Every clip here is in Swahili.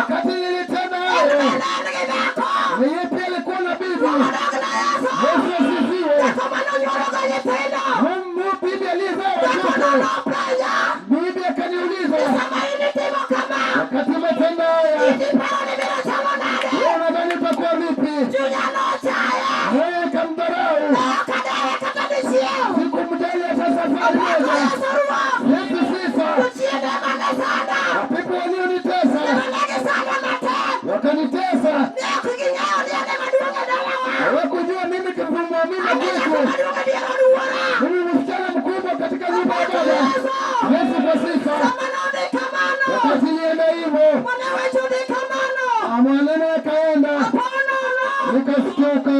Wakati nilitenda hayo, yeye pia alikuwa na bibi. Yesu asifiwe. Mungu bibi aliyezaa watoto. Bibi akaniuliza, wakati umetenda haya, wewe unadhani itakuwa vipi? Yeye akamdharau. Sikumjali hata safari moja. Yesu sifa. Mapepo walionitesa wakanitesa, hawakujua mimi kumwamini kwetu. Mimi msichana mkubwa katika nyumba ya baba. Yesu kwa sifa. Wakati nienda hivyo, maneno yakaenda, nikastuka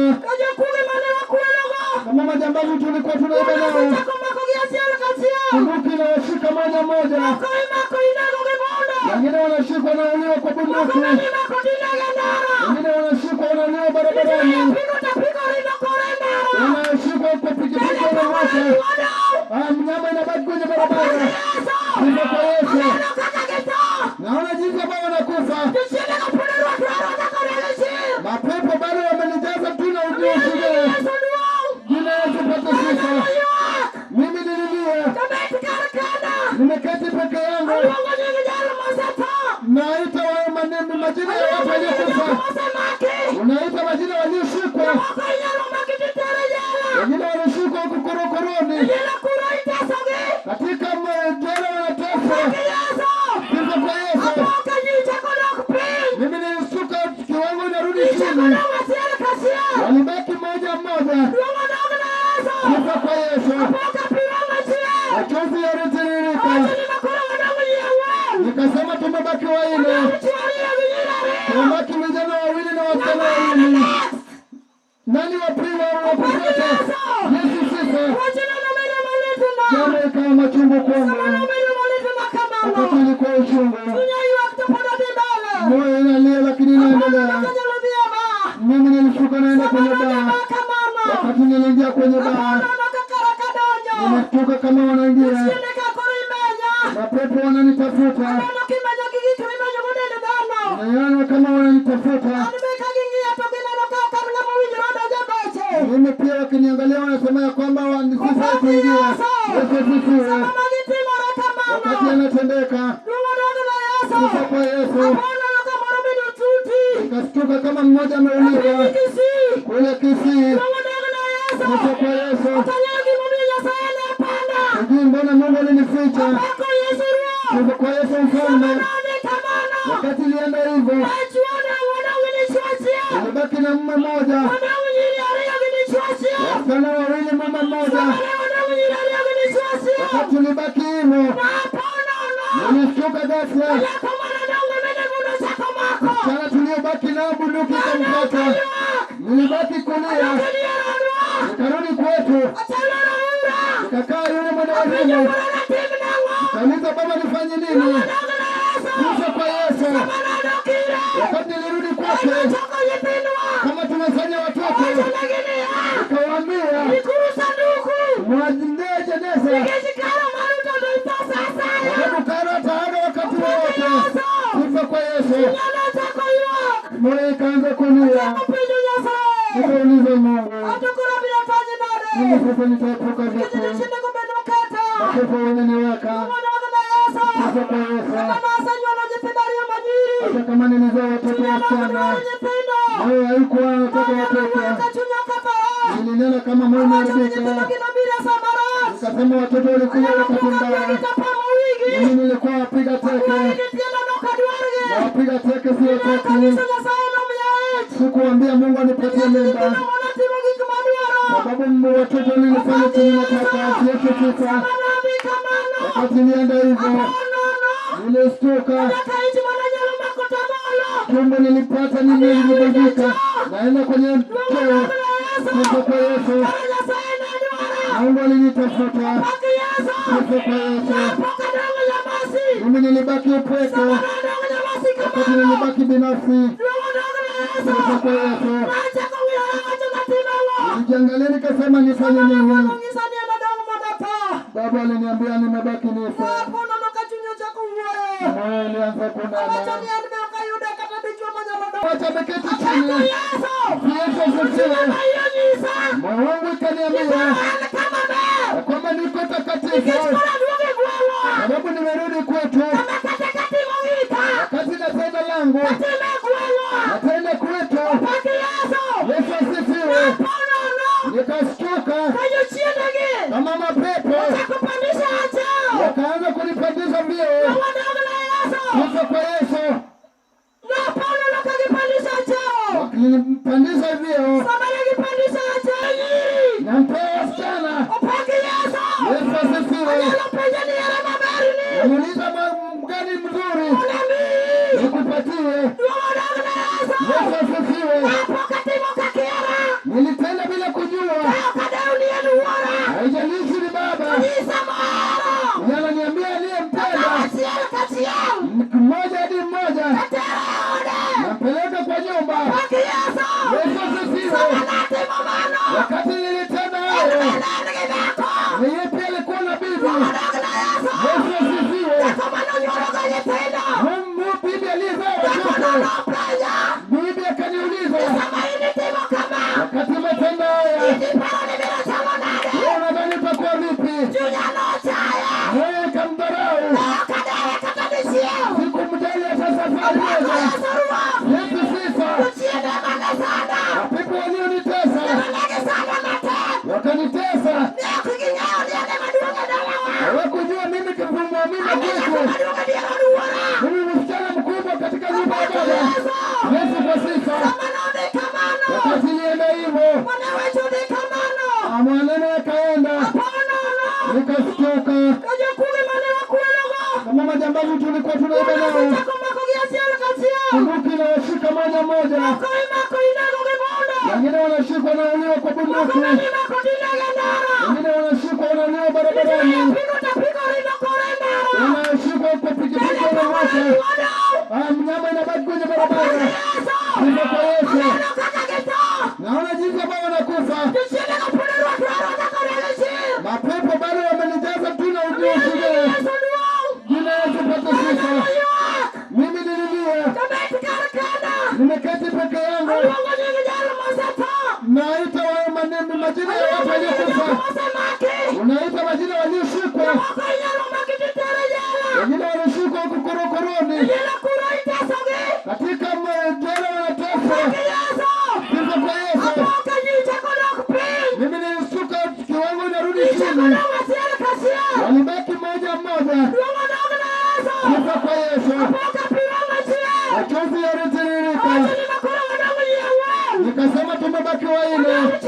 kama majambazi tulikuwa tunaiba nao, bunduki inawashika moja moja, wengine wanashikwa wanauliwa kwa bunduki, wengine wanashikwa wanauliwa barabarani, wanashikwa kwa pikipiki wanavuka. Ah, mnyama inabaki kwenye barabara. Sifa kwa Yesu. Naona jinsi ambavyo wanakufa. Mapepo bado wamenijaza tu na ushuhuda. Jina Yesu pate sifa. Mimi nililia, nimeketi peke yangu, naita wao maneno majina ya watu waliokufa, unaita majina walioshikwa, wengine walishikwa huku korokoroni, katika jela wanateswa. Sifa kwa Yesu. Mimi nilishtuka, kiwango inarudi chini, walibaki mmoja mmoja. Sifa kwa Yesu. Machozi yalitiririka, nikasema tumebaki wanne, tumebaki vijana wawili na wasichana wawili. Nani wa pili wa kufuata? Yesu sifa. Jambo ikawa machungu kwangu, wakati ilikuwa uchungu, moyo inalia, lakini inaendelea. Mimi nilishuka naenda kwenye baa. Wakati niliingia kwenye baa, nilishtuka kama wanaingia mapepo wananitafuta, naiona kama wananitafuta. Mimi pia wakiniangalia wanasema ya kwamba sifai kuingia. Yesu asifiwe. Wakati anatendeka, sifa kwa Yesu. Nikastuka kama mmoja ameuliwa kule Kisii. Sifa kwa Yesu. Sijui mbona Mungu alinificha. Sifa kwa Yesu mfalme. Wakati ilienda hivyo, nilibaki na mume mmoja, wasichana wawili, mama mmoja. Wakati ulibaki hivyo, nilishtuka ghafla. Msichana tuliobaki nao bunduki ikampata. Nilibaki kulia, nikarudi kwetu, nikakaa yule mwana wazimu. Nikauliza, baba, nifanye nini? Sifa kwa Yesu. Wakati nilirudi kwake, kama tumefanya watoto, nikawaambia mwendee jeneza, sababu karo ataaga wakati wowote. Sifa kwa Yesu. Moyo ikaanza kulia, nikauliza Mungu, mimi sasa nitaepuka vipi? Mapepo wameniweka. Sifa kwa Yesu. Hata kama nilizaa watoto wasichana, moyo haikuwa nataka watoto. Nilinena kama moyo umeharibika, nikasema watoto walikuja wakati mbaya. Mimi nilikuwa wapiga teke, na wapiga teke siwataki. Sikuambia Mungu anipatie mimba, sababu watoto nilifanya chenye nataka. Yesu sifa. Wakati nienda hivyo, nilistuka tumbo nilipata nini, nilibadilika, naenda kwenye choo. Sifa kwa Yesu. Mungu alinitafuta. Sifa kwa Yesu. Mimi nilibaki upweke, wakati nilibaki binafsi. Sifa kwa Yesu. Nilijiangalia nikasema nifanye nini? Baba aliniambia nimebaki nife. Moyo ilianza kunena. Wacha ameketi chini. Yesu asifiwe. Moyo wangu ikaniambia ya kwamba niko takatifu, sababu nimerudi kwetu. Wakati natenda langu, natenda kwetu. Yesu asifiwe. Nikashtuka kama mapepo wakaanza kunipandisha mbio. Sifa kwa Yesu. Wakinipandisha mbio, nampea wasichana. Yesu asifiwe. Namuuliza mgani mzuri nikupatie. Yesu asifiwe. Nilitenda bila kujua, haijalishi ni baba ananiambia aliyempenda mmoja hadi mmoja, nampeleka kwa nyumba. Yesu asifiwe. Wakati nilitenda hayo, yeye pia alikuwa na bibi. Yesu asifiwe. Mungu bibi aliyezaa watoto, bibi akaniuliza, wakati umetenda haya, wewe unadhani utakuwa vipi? Yeye akamdharau, sikumjali hata safari moja. Yesu sifa. Mapepo walionitesa wakanitesa, hawakujua mimi kumwamini kwetu. Mimi msichana mkubwa katika nyumba ya baba. Yesu kwa sifa. Wakati nienda hivyo, maneno yakaenda, nikashtuka kama majambazi tulikuwa tunaiba nao, bunduki inawashika moja moja, wengine wanashikwa wanauliwa kwa bunduki, wengine wanashikwa wanauliwa barabarani, wanashikwa kwa pikipiki wanavuka, mnyama inabaki kwenye barabara. Sifa kwa Yesu. Naona jinsi ambavyo wanakufa. Mapepo bado wamenijaza tu na ushuhuda. Jina Yesu pate sifa. Mimi nililia, nimeketi peke yangu, naita wao maneno majina ya watu waliokufa, unaita majina walioshikwa, wengine walishikwa huku korokoroni, katika jela wanateswa. Sifa kwa Yesu. Mimi nilishtuka, kiwango inarudi chini, walibaki mmoja mmoja. Sifa kwa Yesu. Machozi yalitiririka, nikasema tumebaki wanne,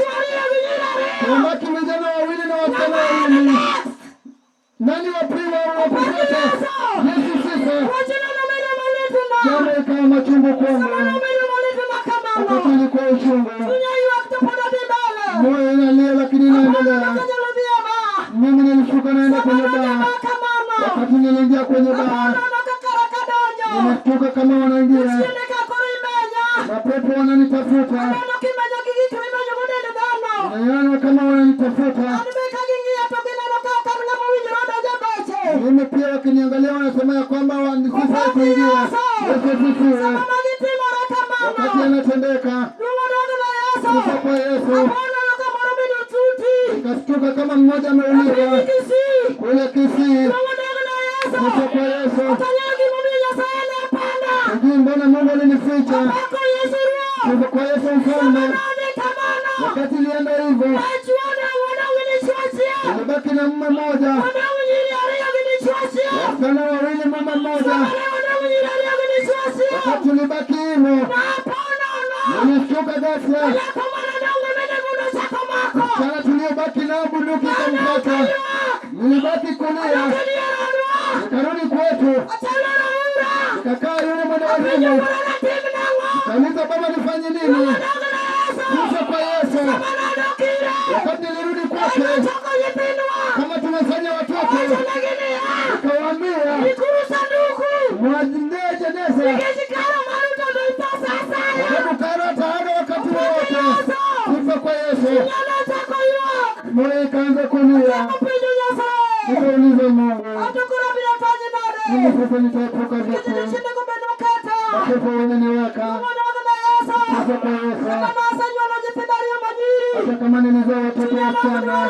tumebaki vijana wawili na wasichana wawili. Nani wa pili wa kufuata? Yesu sifa. Jambo ikawa machungu kwangu, wakati ilikuwa uchungu, moyo inalia, lakini inaendelea. Mimi nilishuka naenda kwenye baa. Wakati niliingia kwenye baa, nimeshtuka kama wanaingia mapepo wananitafuta, naiona kama wananitafuta. Mimi pia wakiniangalia wanasema ya kwamba sifai kuingia. Yesu asifiwe. Wakati anatendeka, sifa kwa Yesu. Nikastuka kama mmoja ameuliwa kule Kisii. Sifa kwa Yesu. Sijui mbona Mungu alinificha. Sifa kwa Yesu mfalme. Wakati ilienda hivyo, nilibaki na mume mmoja, wasichana wawili, mama mmoja. Wakati ulibaki hivyo, nilishtuka ghafla. Msichana tuliobaki nao bunduki ikampata. Nilibaki kulia, nikarudi kwetu, nikakaa yule mwana wazimu. Nikauliza baba, nifanye nini? Sifa kwa Yesu. Wakati nilirudi kwake, kama tumefanya watoto, nikawaambia mwendee jeneza, sababu karo ataaga wakati wowote. Sifa kwa Yesu. Moyo ikaanza kulia, nikauliza Mungu, mimi sasa nitaepuka vipi? Mapepo wameniweka. Sifa kwa Yesu. Hata kama nilizaa watoto wasichana,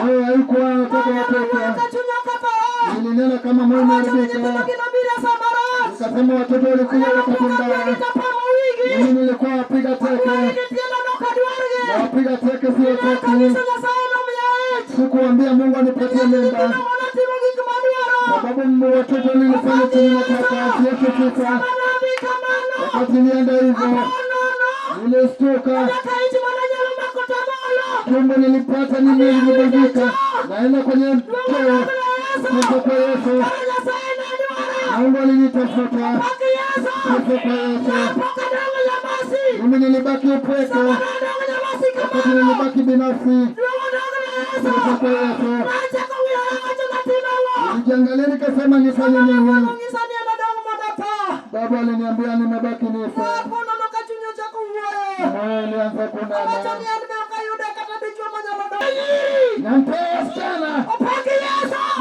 moyo haikuwa nataka watoto. Nilinena kama moyo umeharibika, nikasema watoto walikuja wakati mbaya. Mimi nilikuwa wapiga teke, na wapiga teke siwataki. Sikuambia Mungu anipatie mimba, sababu watoto nilifanya chenye nataka, siweke sifa. Wakati nienda hivyo, nilistuka, tumbo nilipata nini, nilibadilika, naenda kwenye choo. Sifa kwa Yesu. Mungu alinitafuta. Sifa kwa Yesu. Mimi nilibaki upweke, wakati nilibaki binafsi. Sifa kwa Yesu. Nilijiangalia nikasema nifanye nini? Baba aliniambia nimebaki nife. Moyo ulianza kunena. Nampea wasichana.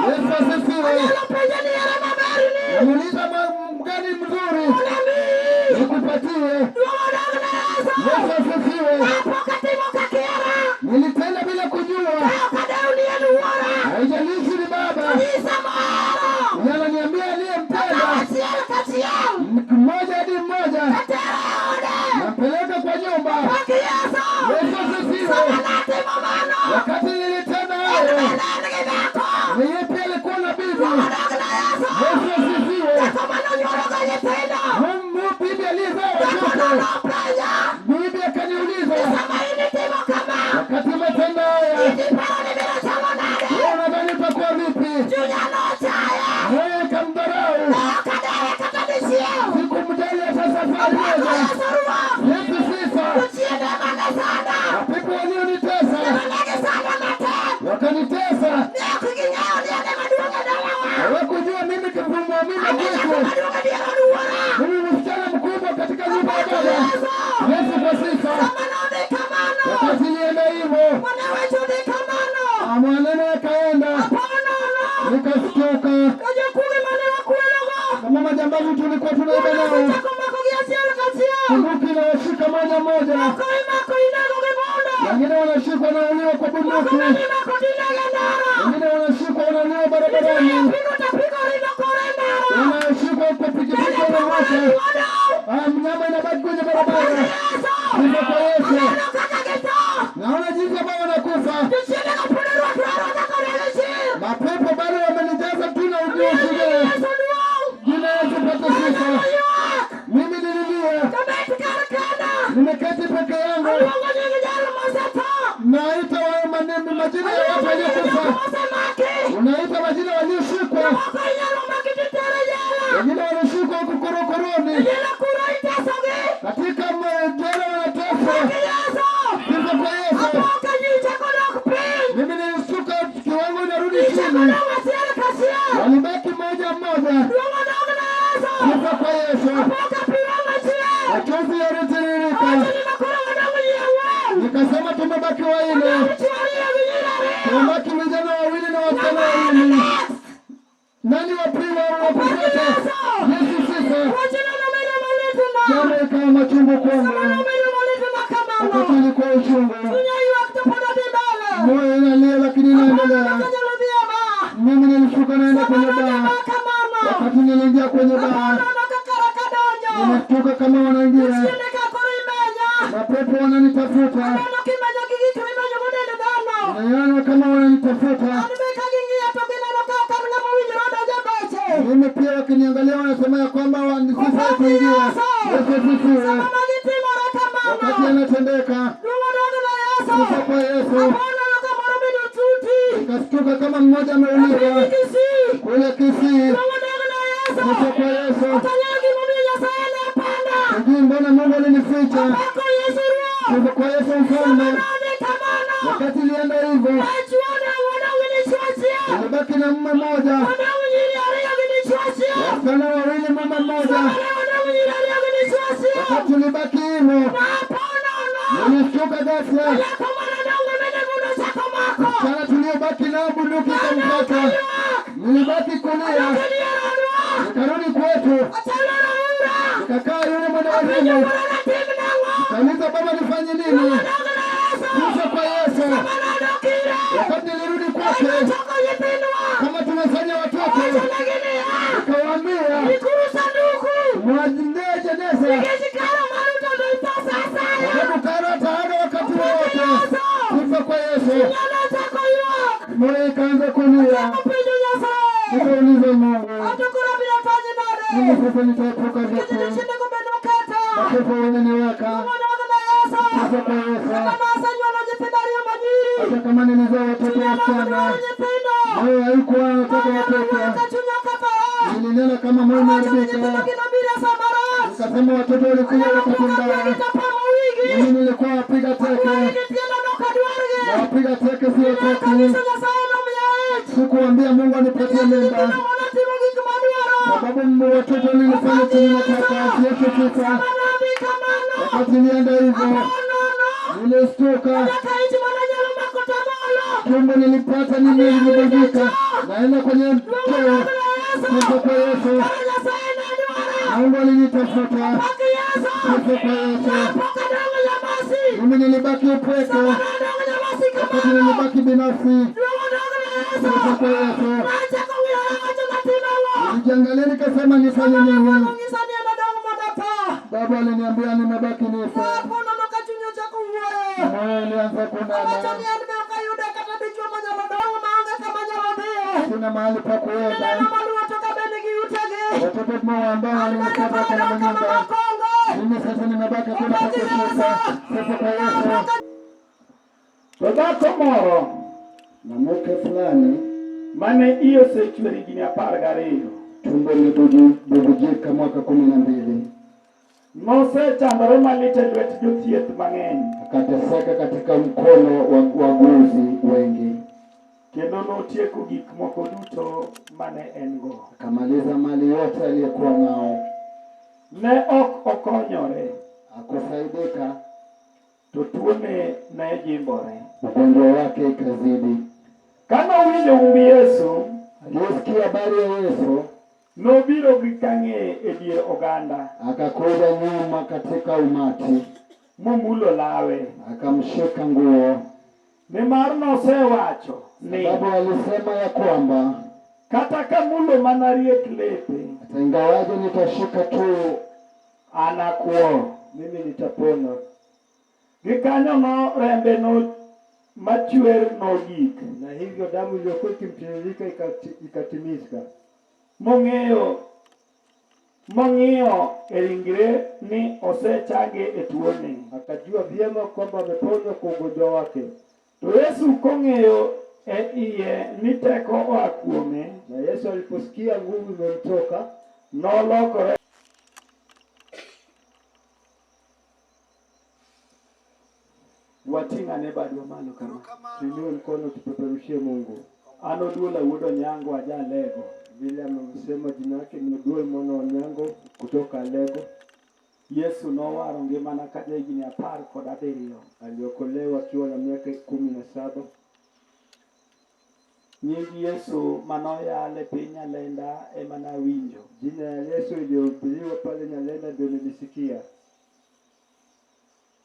Yesu asifiwe. Namuuliza mgani mzuri nikupatie. Yesu asifiwe. Nilitenda bila kujua. Haijalishi ni baba. Yeye ananiambia aliyempenda mmoja hadi mmoja, nampeleka kwa nyumba. Yesu asifiwe. Wakati nilitenda hayo, yeye pia alikuwa na bibi. Yesu asifiwe. Mungu bibi aliyezaa watoto, bibi akaniuliza, wakati umetenda haya, wewe unadhani itakuwa vipi? Yeye akamdharau, sikumjali hata safari moja. Yesu sifa. Wapepo walionitesa wakanitesa, hawakujua mimi kumwamini Kristo. Mimi msichana mkubwa katika nyumba ya baba. Yesu kwa sifa. Wakati nienda hivyo, maneno yakaenda, nikastuka kama majambazi tulikuwa tunaiba nao, bunduki inawashika moja moja, wengine wanashikwa wanauliwa kwa bunduki, wengine wanashikwa wanauliwa barabarani, wanashikwa kwa pikipiki wanavuka, mnyama inabaki kwenye barabara. Sifa kwa Yesu. Naona jinsi ambavyo wanakufa. Mapepo bado wamenijaza tu na ujio. Jina Yesu pate sifa. Mimi nililia, nimeketi peke yangu, naita wao maneno majina ya watu waliokufa, unaita majina walioshikwa, wengine walishikwa huku korokoroni, katika jela wanateswa. Sifa kwa Yesu. Mimi nilishtuka, kiwango inarudi chini, walibaki mmoja mmoja. Sifa kwa Yesu. Machozi yalitiririka, nikasema tumebaki wanne, tumebaki vijana wawili na wasichana wawili. Nani wa pili wa kufuata? Yesu sifa. Jambo ikawa machungu kwangu, wakati ilikuwa uchungu, moyo inalia, lakini inaendelea. Mimi nilishuka naenda kwenye baa. Wakati niliingia kwenye baa, nilishtuka kama wanaingia mapepo wananitafuta, naiona kama wananitafuta. Mimi pia wakiniangalia wanasema ya kwamba sifai kuingia. Yesu asifiwe. Wakati anatendeka, sifa kwa Yesu. Nikastuka kama mmoja ameuliwa kule Kisii. Sifa kwa Yesu. Sijui mbona Mungu alinificha. Sifa kwa Yesu mfalme. Wakati ilienda hivyo, nilibaki na mume mmoja, wasichana wawili, mama mmoja. Wakati ulibaki hivyo, nilishtuka ghafla. Msichana tuliobaki nao bunduki ikampata. Nilibaki kulia, nikarudi kwetu, nikakaa yule mwenye wazimu. Baba, nifanye nini? Sifa kwa Yesu. Wakati nilirudi kwake, kama tumefanya watoto, nikawaambia mwendee jeneza, sababu Karo ataaga wakati wowote. Sifa kwa Yesu. Moyo ikaanza kulia, nikauliza Mungu, mimi sasa nitaepuka vipi? Mapepo wameniweka. Sifa kwa Yesu. Hata kama nilizaa watoto wasichana, moyo haikuwa nataka watoto. Nilinena kama moyo umeharibika, nikasema watoto walikuja wakati mbaya, mimi nilikuwa wapiga teke, na wapiga teke siwataki. Sikuambia Mungu anipatie mimba, sababu watoto nilifanya chenye nataka, siweke sifa. Wakati nienda hivyo, nilistuka tumbo nilipata nini, nilibadilika, naenda kwenye choo. Sifa kwa Yesu. Mungu alinitafuta. Sifa kwa Yesu. Mimi nilibaki upweke, wakati nilibaki binafsi. Sifa kwa Yesu. Nilijiangalia nikasema nifanye nini? Baba aliniambia nimebaki nife. Moyo ulianza kunena, sina mahali pa kuenda. Watoto ambao walinifuata kwa nyumba, mimi sasa nimebaki hakuna pa kushuka. Sifa kwa Yesu. To dhako moro Na mke fulani mane iye osechwer higni 12 tumbo lilibubujika mwaka 12, nosechandore malit e lwet jothieth mang'eny akateseka katika mkono wa waguzi wengi, kendo notieko gik moko duto mane en go. Akamaliza mali yote aliyokuwa nao, Ne ok okonyore, akusaidika, to tuone ne jimbore. Ugonjwa wake ikazidi. Kanowinjo humb Yesu, Aliyesikia habari ya Yesu nobiro gi kang'eye e dier oganda akakuja nyuma katika umati, momulo lawe, akamshika nguo, nimar nosewacho ni sababu alisema ya kwamba kata kamulo mana riek lepe hata ingawaje nitashika tu, anakwo. Mimi nitapona. Gikanyono rembe no machwer nogik Na hivyo damu iliyokuwa ikimtiririka ikatimizika, mong'iyo e ringre ni osechange e tuone. Akajua vyema kwamba ameponywa kwa ugonjwa wake. To Yesu kong'eyo e iye ni teko oa kuome, Na Yesu aliposikia nguvu imemtoka, nolokore wating'ane badwa malo kama. Tuinue mkono tupeperushie Mungu. An Oduola wuod Onyango aja Alego. Vile amesema jina yake ni Oduol mwana wa Onyango kutoka Alego. Yesu nowaro ngimana ka jahigni 17. Aliokolewa akiwa na miaka 17. Nying Yesu manoyal e piny Nyalenda ema nawinjo. Jina ya Yesu iliyohubiriwa pale Nyalenda ndio nilisikia.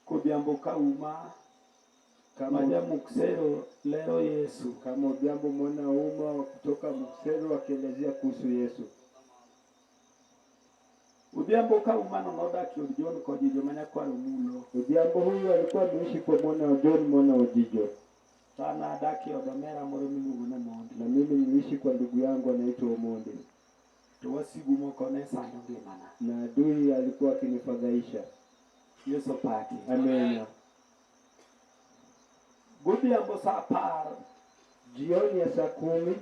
Kodhiambo Kauma Kama, ma Jamuksero lero Yesu. Kama Odhiambo mwana uma kutoka Muksero akielezea kuhusu Yesu. Odhiambo Kauma no nodak e od John Kojijo ma nyakwar Omulo. Odhiambo huyu alikuwa ameishi kwa mwana wa John mwana wa Ojijo, To an adak e od omera moro miluongo ni Omondi. Na mimi niliishi kwa ndugu yangu anaitwa Omondi, To wasigu moko ne sando ngimana. Na adui alikuwa akinifadhaisha. Yesu opaki. Amena. Godhiambo sa 10, Jioni ya saa 10,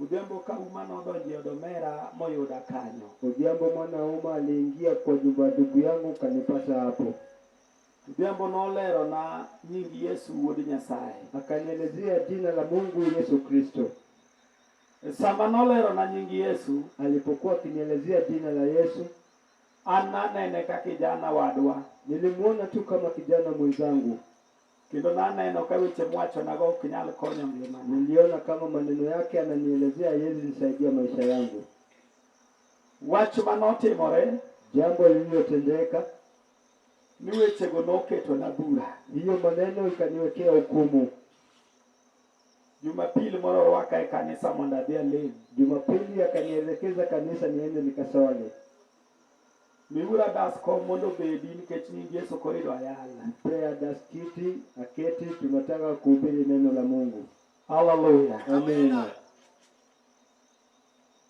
Odhiambo Kauma nodonjo e od omera moyuda kanyo. Odhiambo mwana uma aliingia kwa nyumba ya ndugu yangu kanipata hapo. Odhiambo nolerona nying Yesu wuod Nyasaye. Akanielezea jina la Mungu Yesu Kristo. E sama nolerona nying Yesu, Alipokuwa akinielezea jina la Yesu, an nanene ka kijana wadwa. Nilimuona tu kama kijana mwenzangu. Kendo naneno ka weche mwachonago ok nyal konyo ngimana. Niliona kama maneno yake ananielezea haiwezi nisaidia maisha yangu. Wach manotimore, Jambo lililotendeka, Ni wechego noketona bura. Hiyo maneno ikaniwekea hukumu. Jumapili moro orwaka e kanisa mondo adhi alem. Jumapili akanielekeza kanisa niende nikaswali. Miura das kom mondo obedi nikech nying Yesu koro idwa yal. Mpea daskiti aketi, tunataka kuhubiri neno la Mungu. Haleluya. Amina.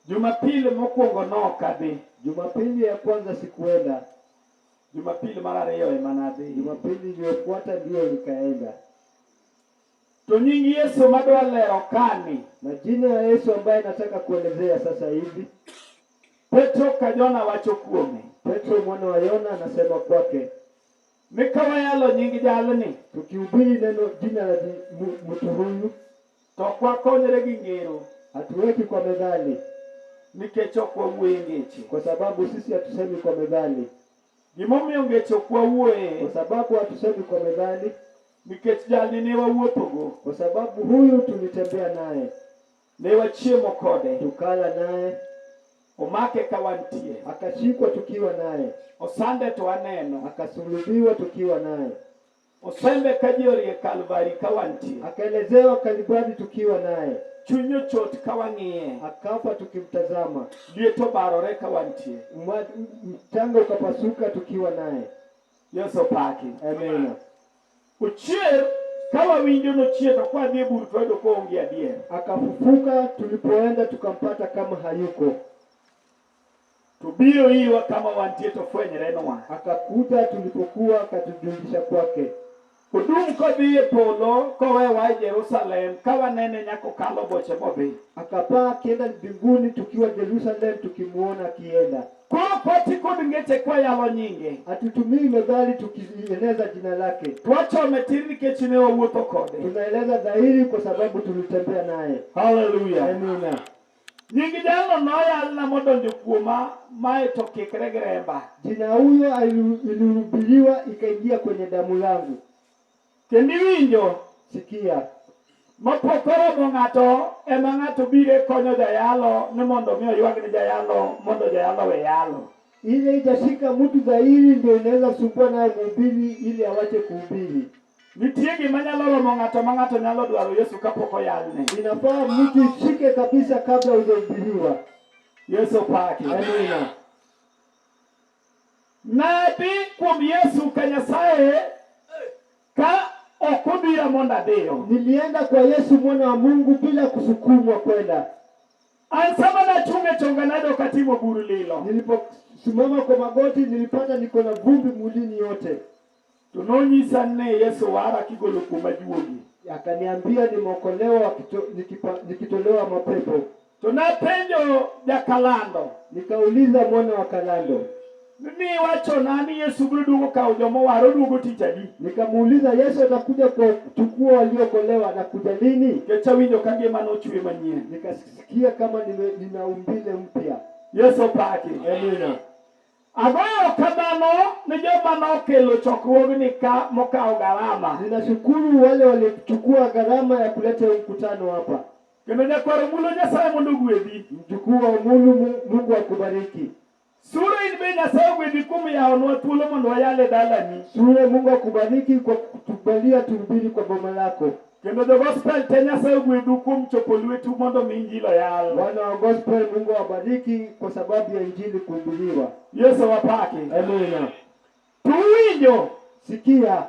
Jumapili mokwongo nok adhi. Jumapili ya kwanza sikuenda, Jumapili mar ariyo ema nadhi. Jumapili iliyofuata ndiyo nikaenda. To nying Yesu madwa lero kani, Na jina ya Yesu ambaye nataka kuelezea sasa hivi, Petro ka Jona wacho kuome. Petro mwana wa Yona anasema kwake, Ni ka wayalo nying jalni, tukihubiri neno jina la mtu huyu to ok wakonyre gi ngero, hatuweki kwa methali, nikech ok wawuoye ngeche. kwa sababu sisi hatusemi kwa methali. Gimomiyo ngeche ok wawuoye, Kwa sababu hatusemi kwa methali, nikech jalni ne wawuothogo, kwa sababu huyu tulitembea naye, ne wachiemo kode, tukala naye, omake ka wantie, akashikwa tukiwa naye, osande to waneno, akasulubiwa tukiwa naye, osembe ka ji orie Kalvari ka wantie, akaelezewa Kalvari tukiwa naye, chuny ochot ka wang'iye, akafa tukimtazama, liet obarore ka wantie. Mchanga ukapasuka tukiwa naye. Yesu opaki. Amina. Ochier ka wawinjo nochier to kwadhi e bur to wayudo koonge adier. Akafufuka, tulipoenda tukampata kama hayuko, To biro irwa kama wantie to fwenyrenwa. Akakuja tulipokuwa akatujulisha kwake. Odum kodhi e polo kowewa e Jerusalem ka wanene nyaka okalo boche modhi. Akapaa akienda mbinguni tukiwa Jerusalem tukimuona akienda. Koro kwati kod ngeche kwayalo nyinge. Hatutumii methali tukieneza jina lake. To wachome tir nikech ne wawuotho kode. Tunaeleza dhahiri kwa sababu tulitembea naye. Haleluya. Amina. Nying jalno noyalna modonjo kuoma mae to kikre gi remba. Jina huyo ilihubiriwa ikaingia kwenye damu langu. Kendo iwinjo Sikia. mapok oromo ng'ato ema ng'ato biro konyo jayalo ni mondo mi oywag ni jayalo mondo jayalo we yalo. Ile ijashika mtu dhahiri ndio inaweza kusumbua naye mhubiri ili awache kuhubiri. Nitie gima nyalo romo ng'ato ma ng'ato nyalo dwaro Yesu kapok oyalne. Inafaa mtu ishike kabisa kabla hujahubiriwa. Yesu paki. Amina. Nadhi kuom Yesu ka Nyasaye ka ok odhira mondo adhiyo. Nilienda kwa Yesu mwana wa Mungu bila kusukumwa kwenda. An sama nachung' e chonga nayudo katimo buru lilo. Niliposimama kwa magoti nilipata niko na vumbi mwilini yote. To nonyisa ni Yesu wara kigolo kuoma juogi. Akaniambia nimeokolewa nikitolewa mapepo. To napenjo jakalando. Nikauliza mwana wa Kalando. Ni wachona ni Yesu biro duogo kawo jomowar oduogo tich adi? Nikamuuliza Yesu atakuja kuchukua waliokolewa na kuja lini? Nikech awinjo ka ngima nochwe manyien. Nikasikia kama nina umbile mpya. Yesu opaki. Amina. Agoyo kamano ni joma nokelo chokruogni ka mokawo gharama. Ninashukuru wale waliochukua gharama ya kuleta mkutano hapa. Kendo nyakwar Omulo Nyasaye mondo ogwedhi. Mjukuu wa Omulu, Mungu akubariki. Sura in be Nyasaye ogwedhi kuom yawonwa thuolo mondo wayal e dalani. Sura, Mungu akubariki kwa kutukubalia tuhubiri kwa boma lako. Kendo jo gospel te Nyasaye ogwedhu kuom chopo lwetu mondo mi injili oyal. Wana wa gospel, Mungu awabariki kwa sababu ya injili kuhubiriwa. Yesu wapaki. Amina. Tuwinjo. Sikia.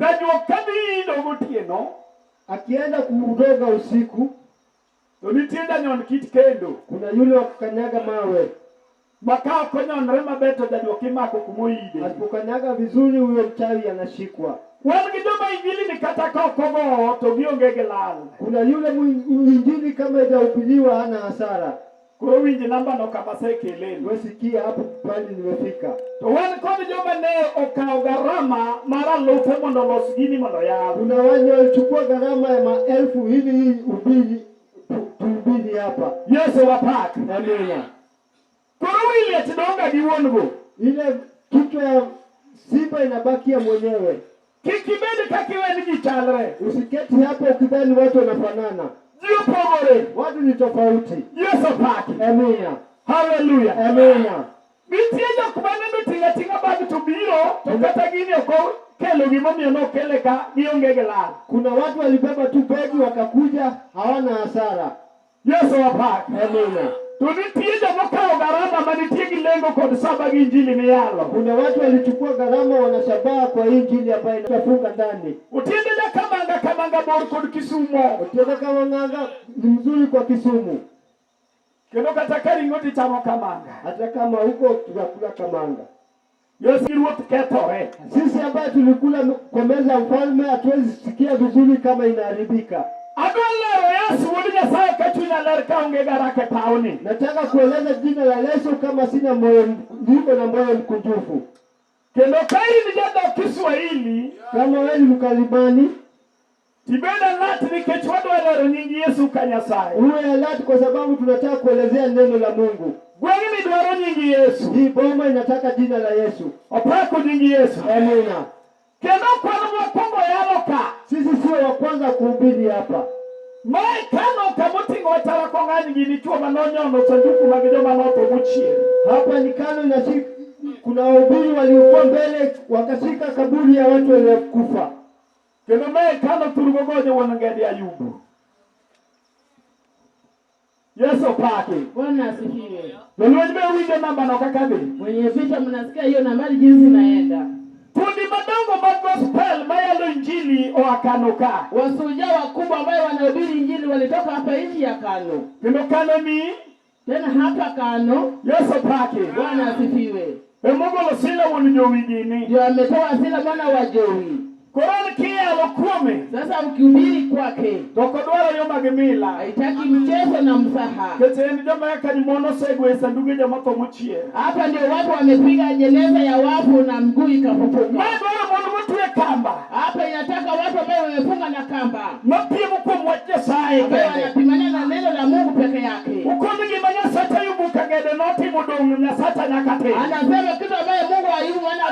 Jajuok kadhi indo gotieno, Akienda kuroga usiku, to nitie janyon kit kendo. Kuna yule wa kukanyaga mawe. Ma ka ok onyonre maber to jajuok imako kumoide. Asipokanyaga vizuri huyo mchawi anashikwa. Wan gi joma injili ni kata ka ok ogowo to gionge gi lal. Kuna yule injili kama haijahubiriwa hana hasara. Koro winj namba no kama asekeleni. Wewe sikia hapo pale nimefika. To wan kod joma ne okawo gharama mar alufe mondo olos gini mondo oyal. Kuna wale walichukua gharama ya maelfu ili hii tuhubiri hapa. Yesu wapak. Amina. Koro wi liech donga gi wuon go. Ile kichwa ya simba inabakia mwenyewe. Kik ibed kaka iwe ni ji chalre. Usiketi hapo ukidhani watu wanafanana. Ji opogore. Watu ni tofauti. Yesu opaki. Amina. Haleluya. Amina. Nitie jok maneno tinga tinga bag to biro Gibiro to kata gini ok okelo gimomiyo nokele ka gionge gi lal. Kuna watu walibeba tu begi wakakuja, hawana hasara. Yesu wapak. Amina. To nitie jomokawo garama manitie gi lengo kod saba gi injili miyalo. Kuna watu walichukua gharama, wana shabaha kwa hii injili ambayo inafunga ndani. Otiende Jakamanga Kamanga bor kod Kisumo. Otiende Kamang'anga ni mzuri kwa Kisumu, Kendo kata ka ring'o tichamo Kamanga. Hata kama huko tunakula kamanga. Yesu gi ruoth kethore. Sisi ambaye tulikula kwa meza ya mfalme hatuwezi sikia vizuri kama inaharibika. Adwa lero Yesu wuod Nyasaye ka chunya ler kaonge garaka e pawni. Nataka kueleza jina la Yesu kama sina moyo, niko na moyo mkunjufu. Kendo ka in jadhok Kiswahili, Kama wewe ni mkalimani, tibed alert nikech wadwa lero nying Yesu ka Nyasaye. Uwe alert kwa sababu tunataka kuelezea neno la Mungu. Gweng'ni dwaro nying Yesu. Hii boma inataka jina la Yesu. Opako nying Yesu. Amina. Kendo kwan mokwongo yalo ka. Sisi sio wa kwanza kuhubiri hapa. Mae kano kamoting'o watara kong'any gini chwo manonyono sanduku mag joma notho mochier. Hapa ni Kano inashika, kuna wahubiri waliokuwa mbele wakashika kaburi ya watu waliokufa. Kendo mae kano thurgo gonyo wuon Ngedi Ayubu. Yesu opaki. Bwana asifiwe. Jolweny be winjo nambano kaka dhi. Mwenye vita, mnasikia hiyo nambari jinsi inaenda. Kundi madongo mag gospel mayalo injili oa Kano ka. Wasujaa wakubwa ambao wanahubiri injili walitoka hapa nchi ya Kano. Kendo Kano ni Tena hapa Kano. Yesu opaki. Bwana asifiwe. Emogolo Sila wuon Jowi gini. Ndio ametoa Sila mwana wa Jowi. Koro en kiyalo kuome. Sasa ukihubiri kwake, To ok odwaro yo mag mila. Haitaki mchezo na msaha. Nikech en joma eka mon osegwe e sanduge joma tho mochier. Hapa ndio watu wamepiga jeneza ya wafu na mguu ikafufuka. Ma dwaro mon motwe kamba. Hapa inataka watu ambao wamefunga na kamba. Mapiemo kuom wach Nyasaye Ambao kende. wanapimana na neno la Mungu peke yake. Ukoni gima Nyasache Ayubu Kagede notimo dong' Nyasacha nyaka tim. Anasema kitu ambaye Mungu Ayubu mwana wa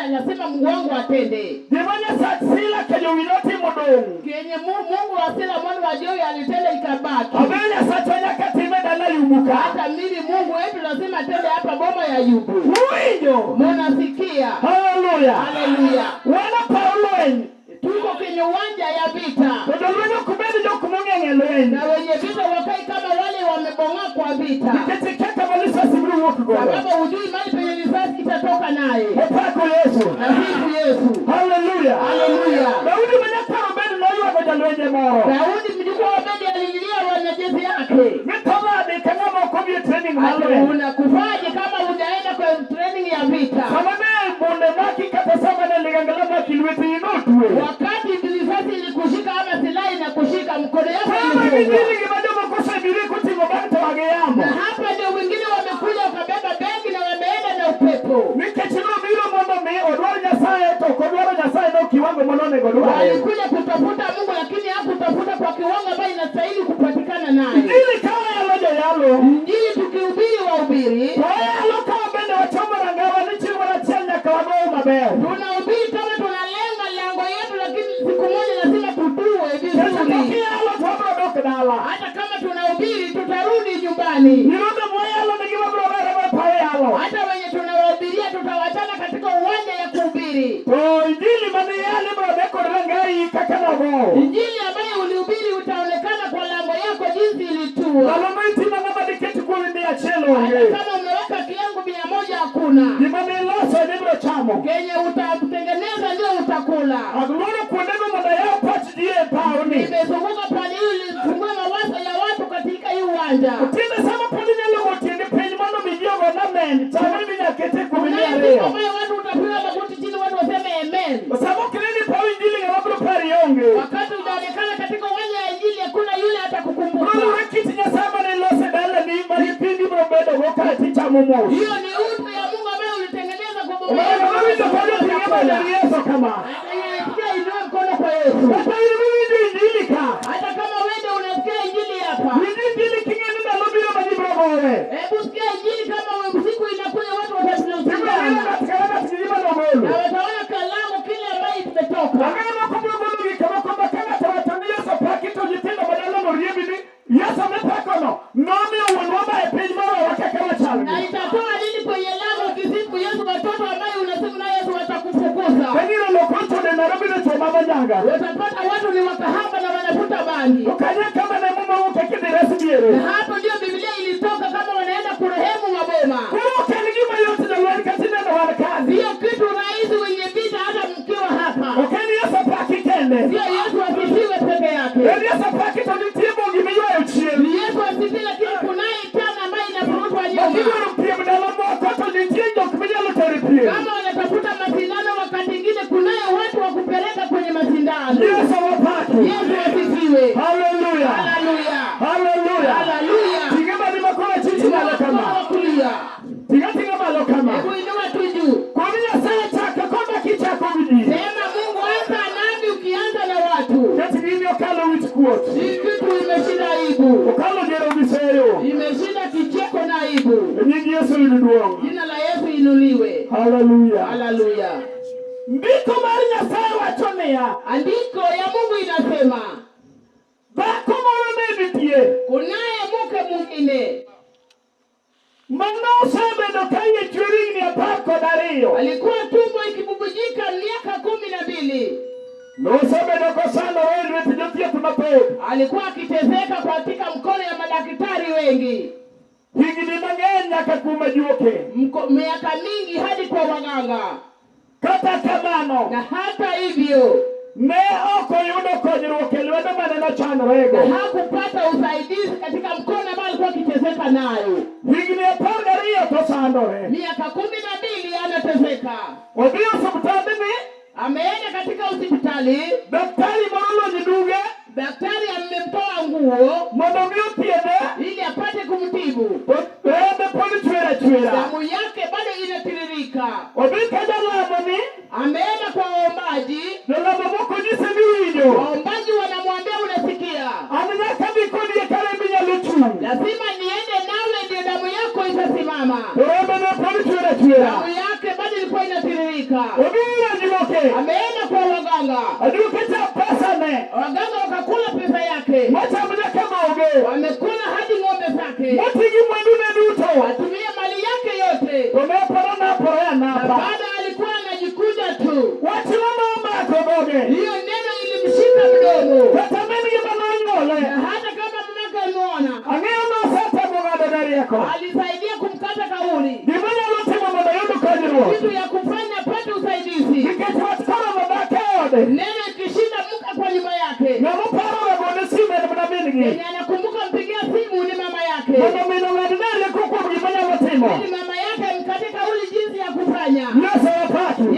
anasema Mungu wangu atende. Gima Nyasach Sila Kajowi notimo dong'. Kenye Mungu wa Sila mwana wa Jowi alitenda ikabaki. Ambaye Nyasacha nyaka tim e dala Ayubu ka. Hata mimi Mungu wetu lazima atende hapa boma ya Ayubu. Uwinjo? Munasikia? Haleluya. Haleluya. Wana paw lweny. Tuko kwenye uwanja ya vita. To jolweny ok bed jok mong'eng' e lweny. Na wenye vita wakai kama wale wamebong'oa kwa vita. Nikech ikia kama lisasi biro wuok godo. Sababu hujui mahali penye risasi itatoka naye. Opako Yesu. Na sifu Yesu. Haleluya. Haleluya. Daudi ma nyakwar Obed noywago jalwenje moro. Daudi mjukuu wa Obedi alililia wanajeshi yake. Mitho nade ka ng'ama ok odhi e training mar Ati lweny? unakufaje kama hujaenda kwa training ya vita? Sama ne bunde maki kata sama ne ligangla maki lweti notwe. Wakati risasi ilikushika ama silaha inakushika mkono yako Kama ilifungwa. gijili gima jomoko osebiro koting'o bag to gi yamo. Na hapa ndio wengine wamekuja wakabeba begi na wameenda na upepo. Nikech nobiro mondo mi odwar Nyasaye to ok odwaro Nyasaye no kiwango mononego dware. Walikuja kutafuta Mungu lakini hakutafuta kwa kiwango ambayo inastahili kupatikana naye. Injili ka wayalo joyalo. Injili tukihubiri wahubiri. To wayalo ka wabende wachomo rangawa ni chieng' moro achiel nyaka wagow maber. Tunahubiri kama tunalenga lango yetu, lakini siku moja lazima tutue Seche vizuri. mokiyalo to wabiro dok dala. Hata kama tunahubiri tutarudi nyumbani. Nyirombe mwayalo nigi wabiro were ma paw yalo. Hata wenye tunawahubiria tutawachana katika uwanja ya kuhubiri. To injili mane iyalo ibiro ne kod rangayi kaka nogow. Injili ambayo ulihubiri utaonekana kwa lango yako jinsi ilitua. Ndalo ma iting'o ng'ama diket kuomi mia achiel Hata onge. kama umeweka kiango 100 hakuna. Gima ne iloso ema ibiro chamo. Kenye utatengeneza ndio utakula. Agluoro kuondego mondo ayaw pach ji e pawni. Nimezunguka pale ili nifungue mawazo ya watu katika hii uwanja. Tiende sama pod inyalo go tiendi piny mondo mi ji ogo amen. Chame ni nyaka ite kuom mia Kuna siku ariyo. ambayo watu utapiga magoti chini watu waseme amen. Sama ok ineni paw injili ng'ama biro pari onge. Wakati unaonekana katika uwanja ya injili hakuna yule atakukumbuka. Luwore kit Nyasaye mane iloso e dalani ma nyithindi biro bedogo ka tichamo mos. Hiyo ni utu ya Mungu ambayo ulitengeneza kwa boma Omera yako. ng'ama winjo pod oting'e bade ni Yesu kama. Hata yeye inua mkono kwa Yesu. Kata in miwinjo injili ka. Hata kama wewe ndio unasikia injili hapa. Winj injili king'e ni ndalo biro ma ji biro gore. Hebu sikia injili kama usiku inakuja watu Ibiro watasilana. neno ng'at ka ng'at gi gima nogolo. Na wataona kalamu kile ambayo imetoka. Ang'eyo moko biro golo gik moko ma ka ng'ato owacho ni Yesu paki to nyithindo ma dalano riembi ni Yesu mipakono nomiyo wuonwa ma e piny morowa kaka wachalgi. Na itatoa nini kwenye lango ukisifu Yesu? Watoto ambaye unasifu na Yesu watoto madho njaga. Watapata watu ni wakahaba na wanavuta bangi. To kanyo kama ne Muma wuok e kidhi res diere. Na hapo ndio Biblia ilitoka kama wanaenda kurehemu maboma. Koro ok en gima yot jolweny kata ineno wan kazi. Sio kitu rahisi wenye vita, hata mkiwa hapa. Ok en Yesu paki kende. Sio Yesu asifiwe peke yake. En Yesu paki to nitie bongi miywayo chien. Ni Yesu asifiwe, lakini kunaye tana ambaye inavurutwa nyuma. Makidwaro piem ndalo moko to nitie jok minyalo tero e piem. Kama wanatafuta mashindano, wakati ingine kunaye watu wa kupeleka kwenye mashindano. Yesu wapaki. Yesu asifiwe. Haleluya. Haleluya. Haleluya. Haleluya. Ting'e badi makoro achich malo Inua kama. mkono wa kulia. Ting'a ting'a malo kama. Hebu inua tu juu. Kuom Nyasaye chaka koda kichako gi ji. Sema Mungu anza nami ukianza na watu. Nikech gini okalo wich kuot. Hii kitu imeshinda aibu. Okalo gero gi seyo. Imeshinda kicheko na aibu. E nying Yesu yud duong'. Jina la Yesu inuliwe. Haleluya. Haleluya. Ndiko mar Nyasaye wacho niya, Andiko ya Mungu inasema dhako moro ne nitie kunaye mke mwingine mane osebedo ka iye chwer higni 12. alikuwa tumbo ikibubujika miaka 12. Nosebedo kosandore e lwet jothieth mathoth. Alikuwa akiteseka katika mkono ya madaktari wengi. Higni mang'eny nyaka kuom ajuoke. Miaka mingi hadi kwa waganga. Kata kamano, Na hata hivyo ne ok oyudo konyruok e lwedo mane nochandorego. na hakupata usaidizi katika mkono ambao alikuwa akiteseka nayo. Higni 12 to sandore. Miaka 12 anateseka. Odhi e osiptand ni Ameenda katika hospitali, daktari moro olonyo duge daktari amemtoa nguo mondo mi othiedhe ili apate kumtibu. to rembe pod chwer achwera. Damu yake bado inatiririka. Odhi ka jalamo ni Ameenda kwa waombaji, jolamo moko nyise ni winjo. waombaji wanamwambia unasikia, An nyaka dhi kodi eka rembi nyalo chung'. lazima niende nawe ndio damu yako itasimama. To rembe ne pod chwer achwera. Damu yake bado ilikuwa inatiririka. Odhi ir ajuoke. Ameenda kwa waganga, Ajuoke cham pesane. waganga wakakula pesa yake, Mocham nyaka dhoge. wamekula hadi ng'ombe zake, Moti gi mwandune duto. atumie mali yake yote, To ne paro napore na anapa. bado alikuwa anajikunja tu. Wachno nomako dhoge. Hiyo neno ilimshika mdomo, Kata min gi manonyuole. na hata kama mamake alimwona, Ang'eyo nosetemo ng'ado ne rieko. alisaidia kumkata kauli, Gima nyalo timo mondo oyud konyruok. kitu ya kufanya apate usaidizi. Nikech wach koromo dhako e ode. Neno ikishinda mke kwa nyumba yake, Ng'ama paro ga gone simu en mana min gi. yenye anakumbuka mpigia simu ni mama yake, Mondo min ong'ad ne rieko kuom gima nyalo timo. ili mama